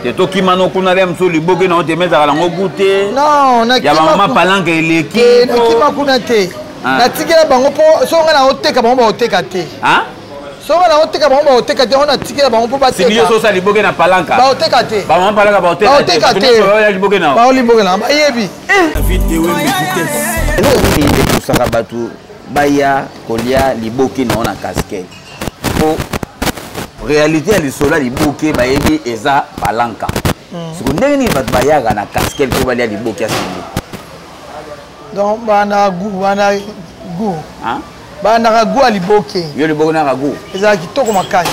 Te tokima no kuna le mosusu liboke na yo te mezaka nango gu te. Non, ya bamama palanka eleki. Te, nakima kuna te. Ah. Natikela bango mpo soki ngai naoteka bango baoteka te. Ah? Soki ngai naoteka bango baoteka te, yango natikela bango mpo bateka. Sindi yo sosa liboke na palanka. Baoteka te. Bamama palanka baoteka te. Baoteka te. Liboke na. Bao liboke na bayebi. Eloko nini epusaka bato baya kolia liboke na yo na casquette? Po réalité ya lisolo ya liboke bayebi eza palanka. Siko ndenge nini bato bayaka na casquette mpo balia liboke ya Cindy? Donc bana goût, bana goût. Hein? Bandaka goût ya liboke. Yo liboke naka goût. Ezala kitoko makasi.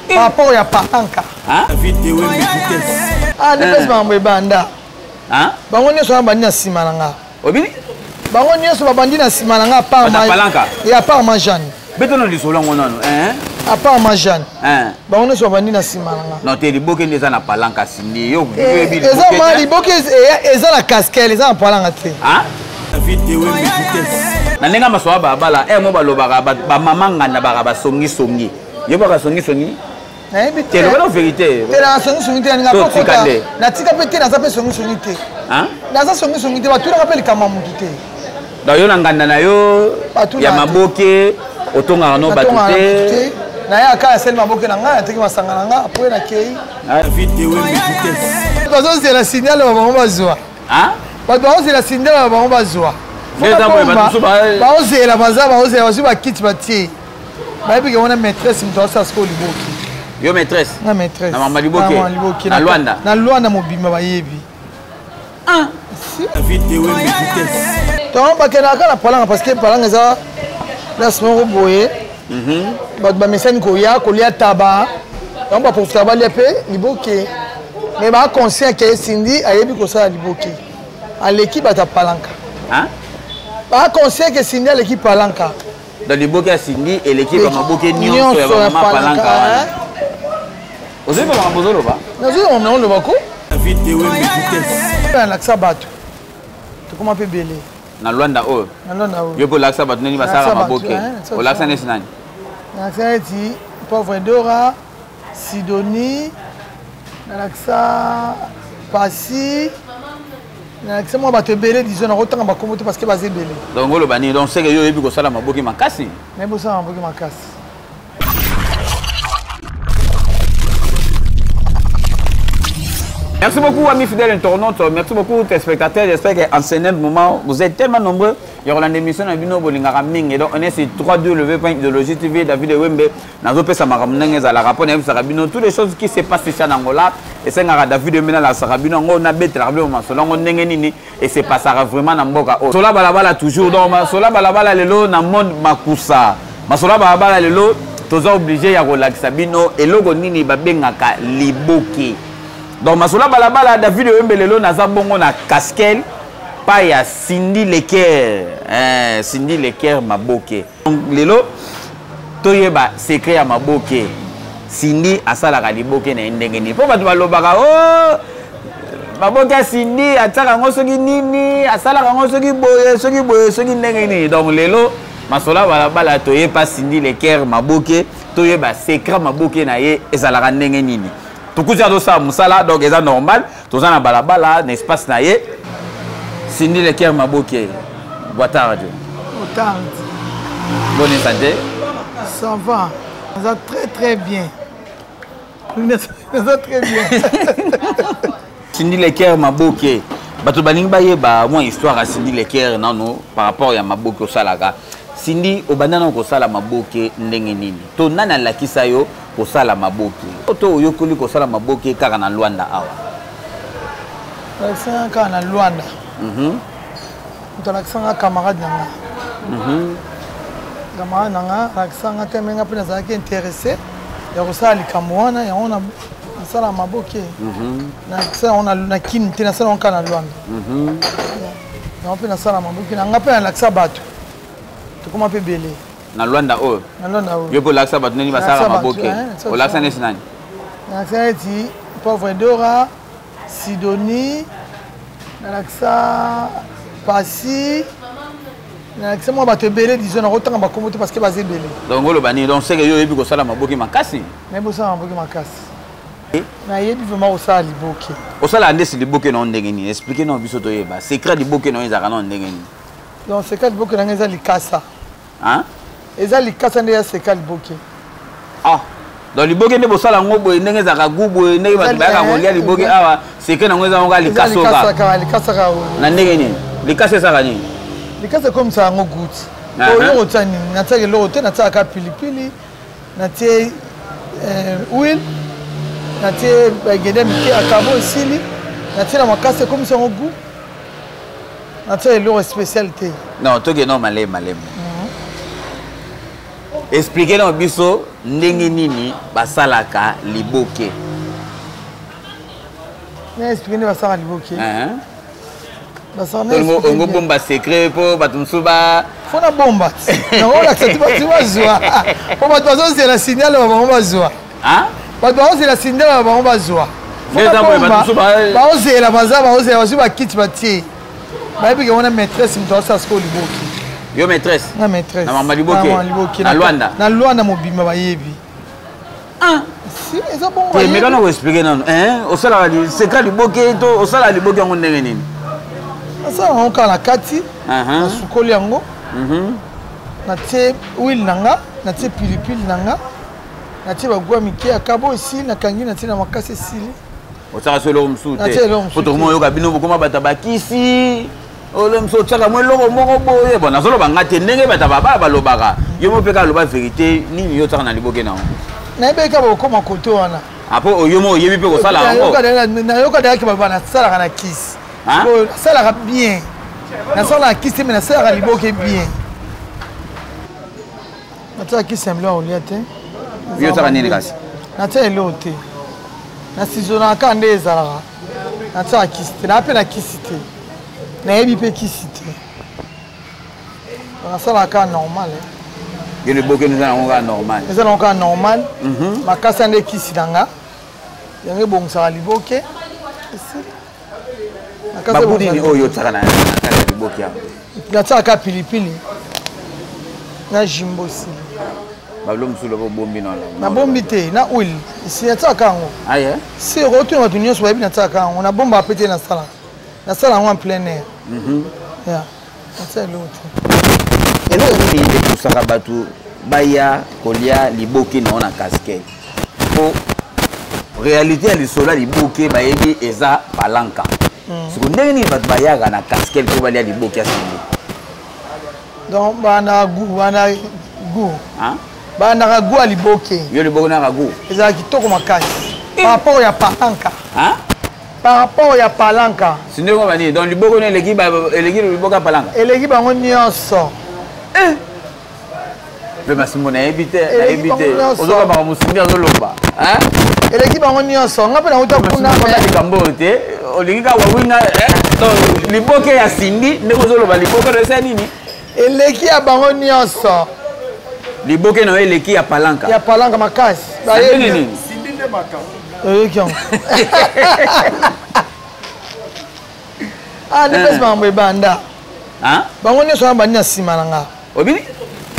Par rapport ya palanka. Hein? Ah, ndepesi makambo ebanda. Hein? Bango nyonso wana bandi na nsima na nga. Obini? Bango nyonso babandi na nsima na nga à part ma palanka. Et à part ma Jeanne. Beto na lisolo yango nano, hein? À part ma Jeanne. Hein? Bango nyonso babandi na nsima na nga. Non te liboke nde eza na palanka Cindy. Yo eh, oyebi eza ma liboke eza na casquette, eza na palanka te. Hein? Na ndenge masolo ya balabala, eh mo balobaka ba mama nganda baka basongi songi. Yo baka songi songi? Nayebi te. Loba vérité. Te na songi songi te nalinga ko kota. Natika pe te naza pe songi songi te. Hein? Naza songi songi te batunaka pe likambo ya mutu te. Donc yo na nganda na yo ya maboke otongaka no bato te. Naye aka asali maboke na ngai nateki masanga na ngai apres nakei. Bazozela signal ba bango bazwa. Bato bazozela signal ba bango bazwa. Baozela baza baozela bazwi bakiti batie. Bayebi ke wana maîtresse moto asala sikoyo liboki. Yo maîtresse? Na maîtresse. Na mama liboke? Na Luanda? Na Luanda mobimba bayebi. Ah. Donc bakendaka kaka na palanga parce que palanga eza place moko boye. Bato bamesani koya kolia taba. Donc baprofitaka balia mpe liboke. Mais ba conscient ke Cindy ayebi kosala liboke. Aleki bato ya palanka. Hein? Ba conscient ke Cindy aleki palanka. Donc liboke ya Cindy eleki ba maboke nyonso ya ba mama palanka wana. Ozali ba makambo ozoloba? Nazali makambo naoloba ko. Nalakisa bato. Tokoma mpe ebele. Na Luanda oyo? Na Luanda oyo. Yo mpe olakisa bato ndenge basalaka maboke. Olakisa neti nani? Nalakisa neti Pauvre Dora, Sidonie, nalakisa Pasi, nalakisa mwa bato ebele disons nakotanga bakombo te parce que baza ebele. Donc oloba nini? Donc seke yo oyebi kosala maboke makasi? Nayebi kosala maboke makasi. Merci beaucoup, amis fidèles internautes. Merci beaucoup, téléspectateurs. J'espère qu'en ce moment, vous êtes tellement nombreux. Il y aura une émission à Bino Bolingara Ming. Et donc, on est sur 3W.idéologie TV, David Wembe. Nazopesa makambo ndenge ezalaka mpo nayebisaka bino toutes les choses qui se passent ici en Angola. Esengaka David Wembe nalasaka bino yango, nabetelaka bino masolo yango ndenge nini et se passera vraiment na mboka oyo. Sola balabala toujours. Donc, sola balabala lelo na monde makusa. Masola balabala lelo, toza obligé ya kolakisa bino eloko nini babengaka liboke. Donc, masola balabala David Wembe lelo naza bongo na casquette pa ya Cindy Leker. Eh, Cindy Leker maboke. Donc, lelo toyeba secret ya maboke. Cindy asalaka liboke na ye ndenge nini? Po bato balobaka, oh, maboke ya Cindy atiaka yango soki nini, asalaka yango soki boye, soki boye, soki ndenge nini. Donc lelo masola balabala toyeba Cindy Leker maboke, toyeba secret maboke na ye ezalaka ndenge nini. Tokuti azosala mosala, donc eza normal, toza na balabala na espace na ye. Cindy Leker maboke, boa tarde. Boa tarde. Bonne santé. Ça va. Ça va très très bien. Ça va très bien. Cindy Leker maboke. Bato balingi bayeba mwa histoire ya Cindy Leker nano par rapport ya maboke osalaka. Cindy, obanda nano kosala maboke ndenge nini? To nani alakisa yo kosala maboke? To oyokoli kosala maboke kaka na Luanda awa? Alakisanga kaka na Luanda. Moto alakisanga camarade na nga. Camarade na nga alakisanga te, mais nga mpe nazalaki intéressé ya kosala likambo wana, yango nasala maboke. Nasala yango na Kin te, nasala yango kaka na Luanda. Yango mpe nasala maboke na nga mpe nalakisa bato. Tokoma mpe ebele. Na Luanda oyo? Na Luanda oyo. Yo mpe olakisa bato ndenge basalaka Nalakisa bato, maboke. hein, nalakisa Olakisa bato. neti nani? Nalakisa neti Pauvre Dora, Sidonie, nalakisa Pasi, nalakisa mwa bato ebele, disons nakotanga bakombo te parce que baza ebele. Donc oloba nini? Donc seke yo oyebi kosala maboke makasi? Nayebi kosala maboke makasi. Nayebi vraiment kosala liboke. Osalaka ndesi liboke na yo ndenge nini? Explike nao biso toyeba secret liboke na yo ezalaka nao ndenge nini? Donc secret liboke na ngai eza likasa. Hein? Eza likasa nde ya seka liboke. Ah, donc liboke nde bosala yango boye ndenge ezalaka gu boye, ndenge bato bayaka kolia liboke awa, secret nango eza yango kaka likasa kaka. Likasa kaka. Na ndenge nini likasa ezalaka nini? Likasa ekomisaka yango gout. Oyo otya nini? Natiaka eloko te, natiaka pilipili, natie huile, natie baingredient mike, akabo esili, natie na makasi, ekomisi yango gout. Natia eloko spécial te. Non, toke no malemi malemi. Explike na biso ndenge nini basalaka liboke. Na explike nde basalaka liboke. Ongo bomba secret mpo bato mosusu ba fo na bomba nakolakisa ti bato bazwa, mpo bato bazozela signal ba bango bazwa. Bato bazozela signal ba bango bazwa, baozela, baza baozela, bazwi bakiti batie, bayebi ke wana maîtresse moto asala sikoyo liboki. Yo maîtresse? Na maîtresse. Na mama liboke na Luanda? Na Luanda mobimba bayebi. Si eza bongo. Te, meka na koexplike nano. Osalaka secret liboke to osalaka liboke yango ndenge nini? Nasala yango kaka na kati, nasukoli yango, natie huile na nga, natie pilipili na nga, natie bagwa mike ya kabo, esili, nakangi, natie na makasi, esili. Otiaka so eloko mosusu te? Po tokoma oyoka bino bokoma bato bakisi olo mosusu, otiaka mwa eloko moko boye. Bon, nazoloba nga te ndenge bato baba balobaka. Yo mo mpe kaka loba vérité, nini yo otiaka na liboke nango? Nayebi kaka bakokoma kote wana. Apo yo mo oyebi mpe kosala yango? Nayoka dayaki baloba nasalaka na kisi, nasalaka bien, nasalaka na kisi te, me nasalaka liboke bien. Natiaka kisi ya biloko kolia te. Yo otiaka nini kasi? Natia eloko te, nasizonaka kaka nde ezalaka. Natiaka kisi te, naa mpe na kisi te, nayebi mpe kisi te, nasalaka kaka normal. Yo liboke eza nango kaka normal? Eza nango kaka normal. Makasi nde kisi na nga, yango ebongisaka liboke, esili. Babu nini oyo otiaka na kati ya liboke yango? Natiaka kaka pilipili na jimbo, esili. Babilo mosusu loba obombi na? Nabombi te, na huile esi, natiaka yango. Aye. Si okotuna bato nyonso bayebi, natiaka yango, nabombaka pe te, nasalaka, nasala yango en plein air. Ya natia eloko te. Eloko nini epusaka bato baya kolia liboke na yo na casquette? Po réalité ya lisolo ya liboke bayebi eza palanka. Siko ndenge nini bato bayaka na casquette mpo balia liboke ya Cindy? Donc bandaka goût, bandaka goût, bandaka goût ya liboke. Yo liboke naka goût? Ezala kitoko makasi par rapport ya palanka, par rapport ya palanka. Cindy ngo banini, donc liboke no eleki, eleki liboke ya palanka? Eleki bango nyonso. Mpe masimbo nayebi te, nayebi te, ozoka makambo Cindy azoloba. Eleki bango nyonso, nga mpe nauta kuna. Likambo oyo te, olingi kaka wawinga. Donc liboke ya Cindy, ndenge ozoloba, liboke no esa nini? Eleki ya bango nyonso. Liboke na yo eleki ya palanka? Ya palanka makasi. Ndenge nini? Oyoki yango? Ah, nde mpesi makambo ebanda. Bango nyonso wana bandi na nsima na nga. Obini?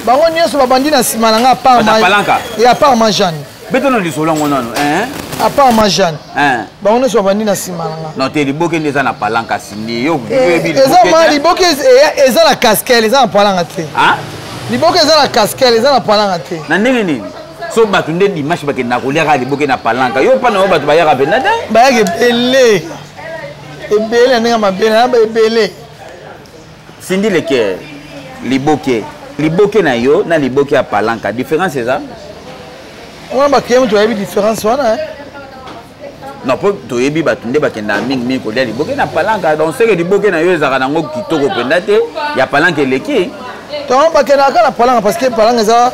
Bango nyonso babandi na nsima na nga, à part ma Jeanne. Betono lisolo yango nano. À part ma Jeanne, bango nyonso babandi na nsima na nga. Non te, liboke nde eza na palanka, Cindy, yo? Eza ma liboke eza na casquette, eza na palanka te. Liboke eza na casquette, eza na palanka te. Na ndenge nini? So bato nde dimanche bakendaka kolia kaka liboke na palanka, yo mpa na yo bato bayaka mpenza te? Bayaka ebele, ebele na ndenge mabe na ebele. Cindy Leke, liboke, liboke na yo na liboke ya palanka, différence eza? Wana bakeye moto bayebi différence wana. Non, mpo toyebi bato nde bakendaka mingimingi kolia liboke na palanka, donc seke liboke na yo ezalaka nango kitoko mpenza te, ya palanka eleki. Donc bakendaka kaka na palanka parce que palanka eza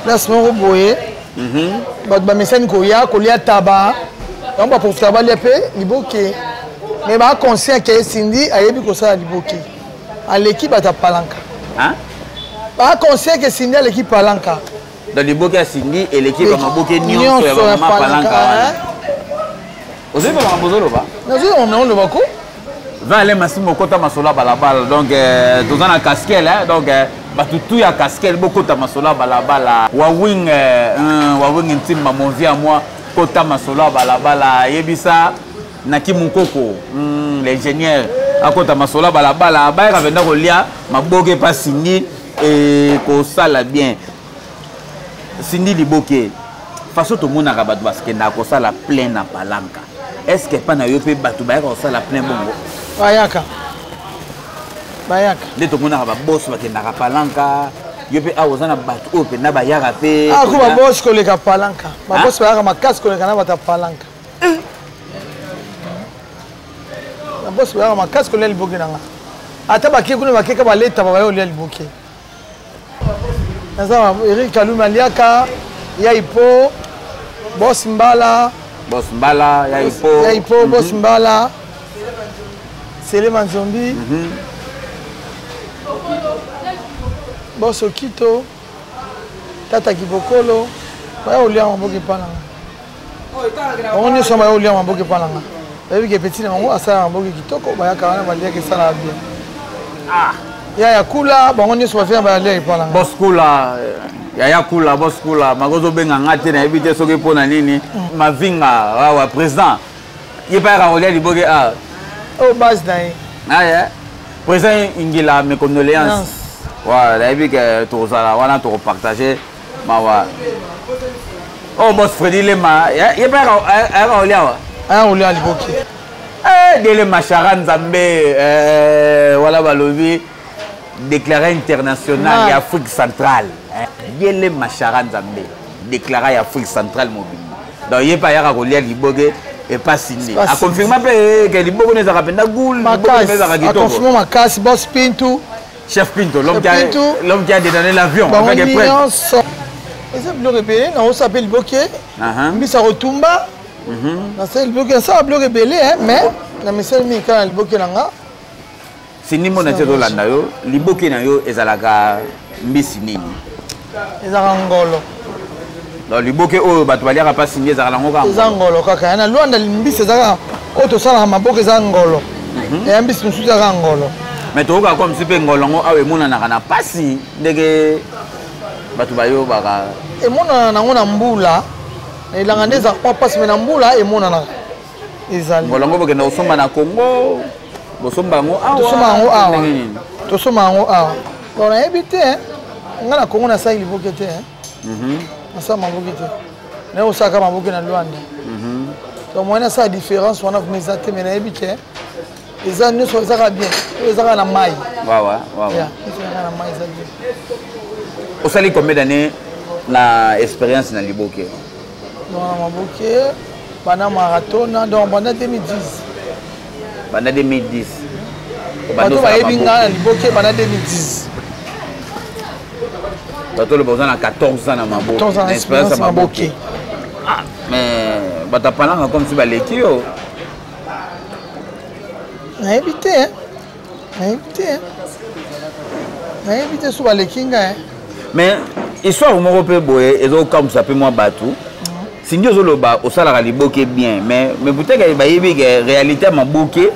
place moko boye, bato bamesani koya kolia taba, yango baprofitaka balia mpe liboke. Mais baconscient ke Cindy ayebi kosala liboke, aleki bato ya palanka. Baconscient ke Cindy aleki palanka. Donc liboke ya Cindy eleki bamaboke nyonso ya bamama palanka wana. Ozoyebi makambo ozoloba? Nazoyeba makambo oloba ko. Va ale masimo okota masolo ya balabala. Donc toza na casquel, donc bato tu ya casquel bokota masolo ya balabala. Wawing, wawing ntimba, mon vie à moi. Kota masolo ya balabala, yebisa Naki Mukoko, l'ingénieur, akota masolo ya balabala, bayaka mpenza kolia maboke epa Cindy ekosala bien. Cindy Liboke, façon tomonaka bato bakendaka kosala plein na palanka, est-ce que epa na yo mpe bato bayaka kosala plein bongo? Bayaka, bayaka. Nde tomonaka babosi bakendaka palanka, yo mpe awa oza na bato oyo mpenza bayaka mpe? Ako babosi koleka palanka, babosi bayaka makasi koleka na bato ya palanka. Babosi bayaka makasi kolia liboke na nga, ata bake kuna bakeka baleta baya kolia liboke. Naza Eric Kalumi aliaka ya ipo, Boss Mbala, Boss Mbala ya ipo, ya ipo, Boss Mbala, Selema Nzombi, Boss Okito, Tata Kibokolo, baya kolia maboke epa na nga. Bango nyonso baya kolia maboke epa na nga, bayebi ke petit na bango asalaka maboke kitoko, bayaka wana baliaka, esalaka bien. Yaya kula, bango nyonso bafia balia epa na nga. Boss Kula, yaya Kula, Boss Kula, makozobenga nga te, nayebi te soki mpo na nini. Mavinga awa président ye mpe ayaka kolia liboke awa. Oyo base na ye. Aye président Ingila, mes condoléances. Voilà, nayebi ke tokozala wana, tokopartage mawa. Oh, boss Freddy Lema, ye mpe ayaka kolia awa. Aya kolia liboke. Dele Machara Nzambe, wala balobi déclaré international ya Afrique centrale. Dele Machara Nzambe, déclaré ya Afrique centrale mobimba. Donc ye mpe ayaka kolia liboke epa Cindy. Aconfirma mpe ke liboke no ezalaka mpenza goût, liboke no ezalaka kitoko. Aconfirma makasi, boss Pintu. Chef Pinto, l'homme qui a, l'homme qui a détonné l'avion avec les prêtres. Eza biloko ebele, naosala mpe liboke, mbisa kotumba, nasala liboke, nasala biloko ebele, mais na misali mingi kaka na liboke na nga. Cindy, mona ti ozolanda yo, liboke na yo ezalaka mbisi nini? Ezalaka ngolo. Donc liboke oyo bato baliaka mpa Cindy ezalaka nango kaka? Eza ngolo kaka. Ya na Lwanda, mbisi eza kaka oyo tosalaka maboke, eza ngolo. Ya mbisi mosusu eza kaka ngolo. Mais toyokaka comme si mpe ngolo yango awa emonanaka na mpasi, ndenge bato bayobaka. Emonana nango na mbula, na elanga nde ezalaka mwa mpasi, mais na mbula emonanaka, ezali. Ngolo yango bokenda kosomba na Congo, bosomba yango awa? Tosomba yango awa, tosomba yango awa. Bon, nayebi te, nga na Congo nasali liboke te, nasala maboke te, naye kosalaka maboke na Lwanda. Donc moyen nasala différence wana vraiment eza te, mais nayebi ke eza nyonso ezaka bien, oyo ezaka na mai. Nyonso ezaka na mai, eza bien. Osali combien d'années na expérience na liboke? Donc na maboke banda marathon, donc banda 2010. Banda 2010. Bato bayebi ngai na liboke banda 2010. Bato oloba oza na 14 ans na maboke, na expérience ya maboke. Ah, mais bato apalanga comme si baleki yo. Nayebi te, nayebi te, nayebi te so baleki ngai. Mais histoire moko mpe boye ezokamwisa mpe mwa bato. Cindy, ozoloba osalaka liboke bien, mais peut-être bayebi ke réalité ya maboke,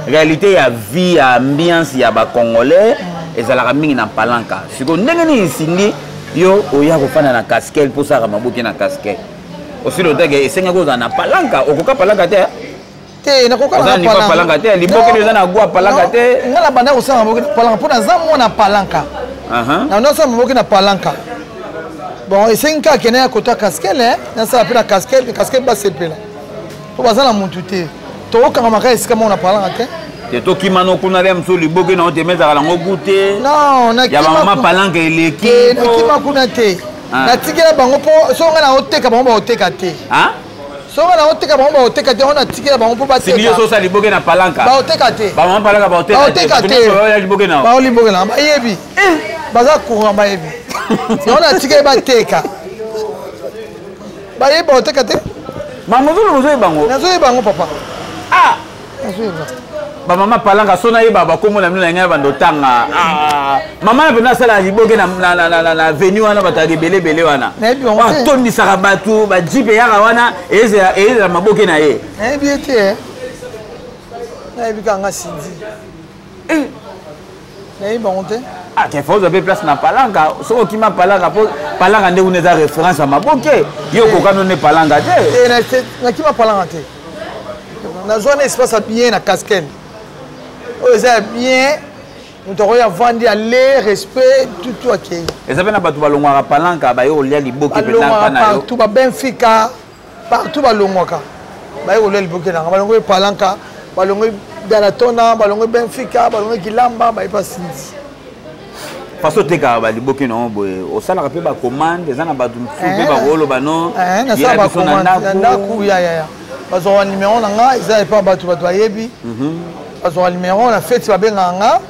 réalité ya vie, ya ambiance ya bacongolais ezalaka mingi na palanka. Sikoyo ndenge nini Cindy yo oya kofanda na Casquel mpo osalaka maboke na Casquel? Osili otake esengaki ozala na palanka, okoka palanka te? Te, nakoka. Na palanka te, liboke eza na gwa palanka te. Nga na banda kosala maboke na palanka mpo naza mwana palanka, na nasala maboke na palanka. Bon, esengi kaka kende ya kota Casquel, nasala mpe na Casquel, Casquel basepela mpo baza na mutu te, tokokanga kaka esika moko na palanka te. Te, tokima no kuna lia mosusu liboke na yo te, ezalaka nango gu te. Non. Ya bamama palanka eleki. Nakima kuna te, natikela bango mpo soki ngai naoteka, bango baoteka te. Soki ngai naoteka, bango baoteka te. Yango natikela bango mpo bateka. Osala liboke na palanka? Baoteka te. Bamama palanka baoteka te. Liboke na baoliboke na bayebi, baza courant, bayebi. Yango natikeli bateka, bayebi, baoteka te. Mama, ozoloba ozoyeba yango? Nazoyeba yango, papa. Ah, nazoyeba. Bamama palanka so nayeba bakombo na bino na ngai, bando otanga mama na mpenza asalaka liboke na venu wana, bato yaka ebele ebele wana, atondisaka bato, bajipe eyaka wana, eyezela maboke na ye. Nayebi ye te, nayebi kaka nga Cindy. Nayebi bango te. Ah, te faut ozwa mpe place na palanka. Soki okima palanka, mpo palanka nde kuna eza référence ya maboke. Yo okoka no nde palanka te. Te, nakima palanka te. Nazwa na espace ya bien na casquel. Oyo eza ya bien, moto akoya avandi ale respect tutu akei. Eza mpe na bato balongwaka palanka baye kolia liboke mpe na yo. Partout ba Benfica. Partout balongwaka baye kolia liboke nanga, balongwe palanka, balongwe Galatona, balongwe Benfica, balongwe Kilamba, baye pa Cindy. Faso otekaka baliboke na yo boye, osalaka mpe bacommande? Eza na bato mosusu mpe bakoloba no? Nasala bacommande na ndako ya ya bazwaka numero na nga, eza epa bato, bato bayebi, bazwaka numero na feti, babengaka nga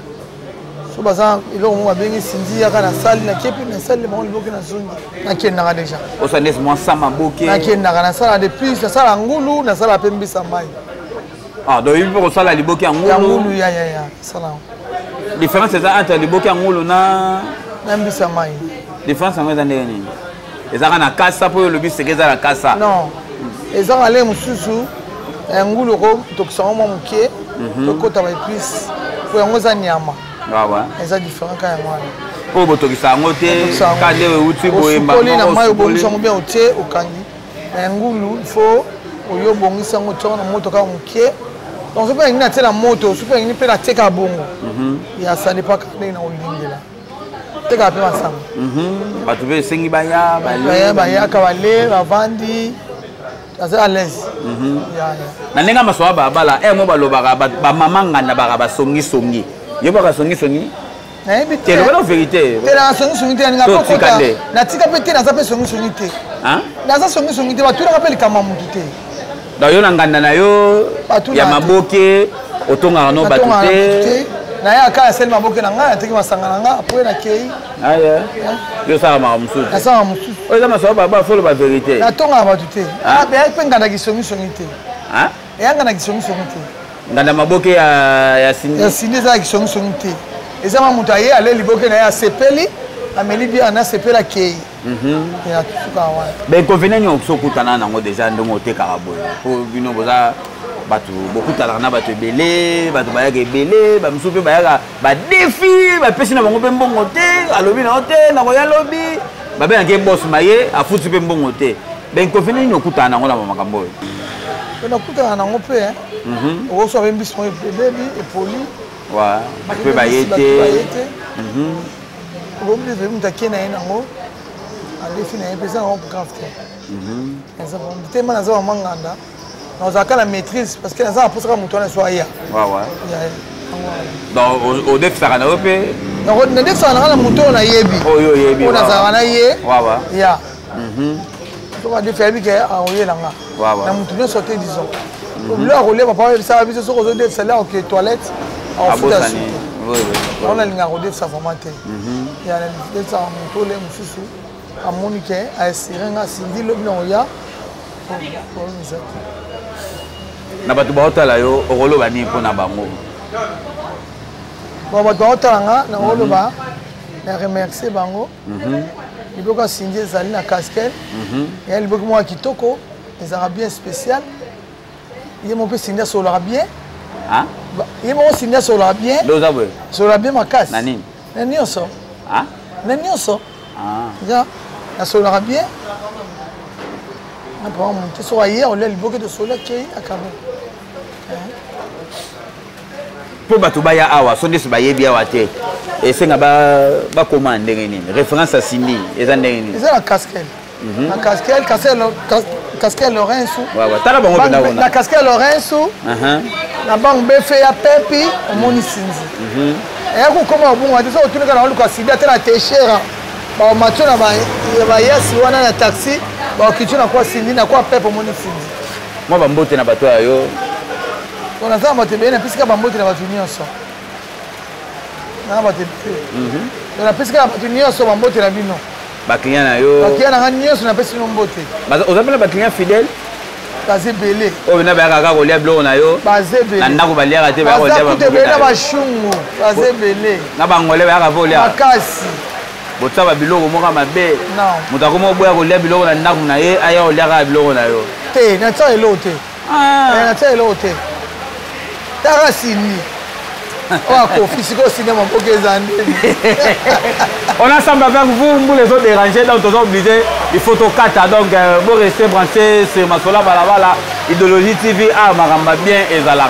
so baza eloko moko babengi Cindy, yaka nasali, nakepi nasali bango liboke, nazongi, nakendaka déjà. Osala neti mwa sa maboke? Nakendaka, nasala de plus, nasala ngulu, nasala mpe mbisa mai. Ah, donc oyebi mpe kosala liboke ya ngulu? Ya ngulu, ya ya ya, nasala. Différence eza entre liboke ya ngulu na na mbisa mai? Différence yango eza ndenge nini? Ezaka na kasa mpo oyo olobi seke eza na kasa? Non, ezaka le mosusu ya ngulu okotokisa yango mwa moke, tokota ba épice, po yango eza nyama, eza différent ka yango wana. Oyo botokisa yango te, ka nde euti boye? Osukoli na mai, obongisi yango bien, otie, okangi. Na ngulu il faut oyo obongisi yango, otiango na moto kaka moke. Donc soki mpe nalingi natie na moto, soki mpe nalingi mpe natieka bongo, ya ça dépend kaka ndenge na kolingela. Tekaka mpe masanga. Bato mpe esengi baya? Baya, bayaka, bale, bavandi, aza à l'aise. Na ndenge ya masolo ya balabala e mo balobaka, bamama nganda baka basongisongi, yo baka songisongi? Nayebi te, loba vérité. Te, na songisongi te, nalinga tika nde. Natika mpe te, naza mpe songisongi te, naza songisongi te, batunaka mpe likambo ya motu te. Donc yo na nganda na yo ya maboke, otongaka no bato te? Nayaka, asali maboke na ngai, nateki masanga na ngai, apres nakei. Aya, yo osala makambo mosusu? Nasalaka mosusu. Oyo eza masolo baba, fo loba vérité. Natongaka bato te, eya mpe nganda kisongisongi te, eya nganda kisongisongi te. Nganda maboke ya Cindy? Ya Cindy eza ya kisongisongi te, eza ma moto aye, ale liboke na ye, asepeli, ameli bien, asepeli, akei, ya suka wana. Bainconvénient nini okoki okutana nango déjà ndenge otekaka boye? Po bino boza bato bokutanaka na bato ebele, bato bayaka ebele, bamisusu mpe bayaka badefi, bapesi na bango mpe mbongo te, alobi na yo te nakoya lobi, babengaki ye bos maye, afuti mpe mbongo te. Bainconvénient nini okutana nango na bamakambo oyo? Mpe nakutana nango mpe, okoswa mpe mbisi moko ebebi, epoli. Bato mpe baye te. Okomi moto akie na ye nango, adefi na ye mpe, eza nango grave te, eza te. Ma naza mama nganda, nazalaka na maîtrise parce que naza na mposaka moto wana so aya. Donc odefisaka na yo mpe? Nadefisaka na nga na moto oyo nayebi. Oyo oyebi. Oyo nazalaka na ye ya soki adefi, ayebi ke akoyela nga. Na moto nyonso te, disons biloko ya kolia, papa oyebisaka biso soki ozodefisa lia, oke toilette, akofuta suki. Yango nalingaka kodefisa vraiment te, ya nadefisaka moto ole mosusu amoni ke aesire nga Cindy lobi na koya, problème eza te. Na bato baotala yo, okoloba nini mpo na bango? Bon, bato baotala nga, nakoloba na remercier bango. Liboke ya Cindy ezali na casquette, eya liboke moko ya kitoko, ezalaka bien spécial. Ye moko mpe Cindy asololaka bien, ye moko Cindy asololaka bien. Nde oza boye? Asololaka bien makasi. Na nini? Na nyonso, na nyonso ya nasololaka bien na papa. Motu soki aye olia liboke, tosoli, akei, akabo. Mpo bato baya awa, so ndesi bayebi awa te, esenga bakoma ndenge nini? Référence ya Cindy eza ndenge nini? Eza na casquette, na casquette, casquette Lorenzo. Tala bango mpenza kuna. Na casquette Lorenzo, na bango befe ya pepi, omoni Cindy eya kokoma obunga te. Soki otunika na oluka Cindy ate na teshera, bamatio na bayasi wana na taxi, bakitio na kwa Cindy na kwa pepe, omoni Cindy. Mwa bambote na bato ya yo. Bon, naza na bato ebele, napesi kaka bambote na bato nyonso, na bato ebele. Donc napesi kaka bato nyonso bambote na bino. Baclient na yo? Baclient na nga nyonso, napesi bino mbote. Oza mpe na baclient fidèle? Baza ebele. Oyo bena bayaka kaka kolia biloko na yo? Baza ebele. Na ndako baliaka te, bayaka baza kolia kutu ebele na bashungu, baza ebele. Na bangole bayaka mpe kolia? Makasi. Botia babiloko moko ya mabe? Non. Moto akoma oboya kolia biloko na ndako na ye, aya kolia kaka biloko na yo? Te, natia eloko te. Natia eloko te, taka Cindy. Oyo akofi sikoyo sine maboke eza ndeni. On ensemble avec vous, mbula ezo déranger, donc toza obligé, il faut tokata. Donc bo rester branché sur Masola Balabala, Idéologie TV, ah makambo bien ezalaka.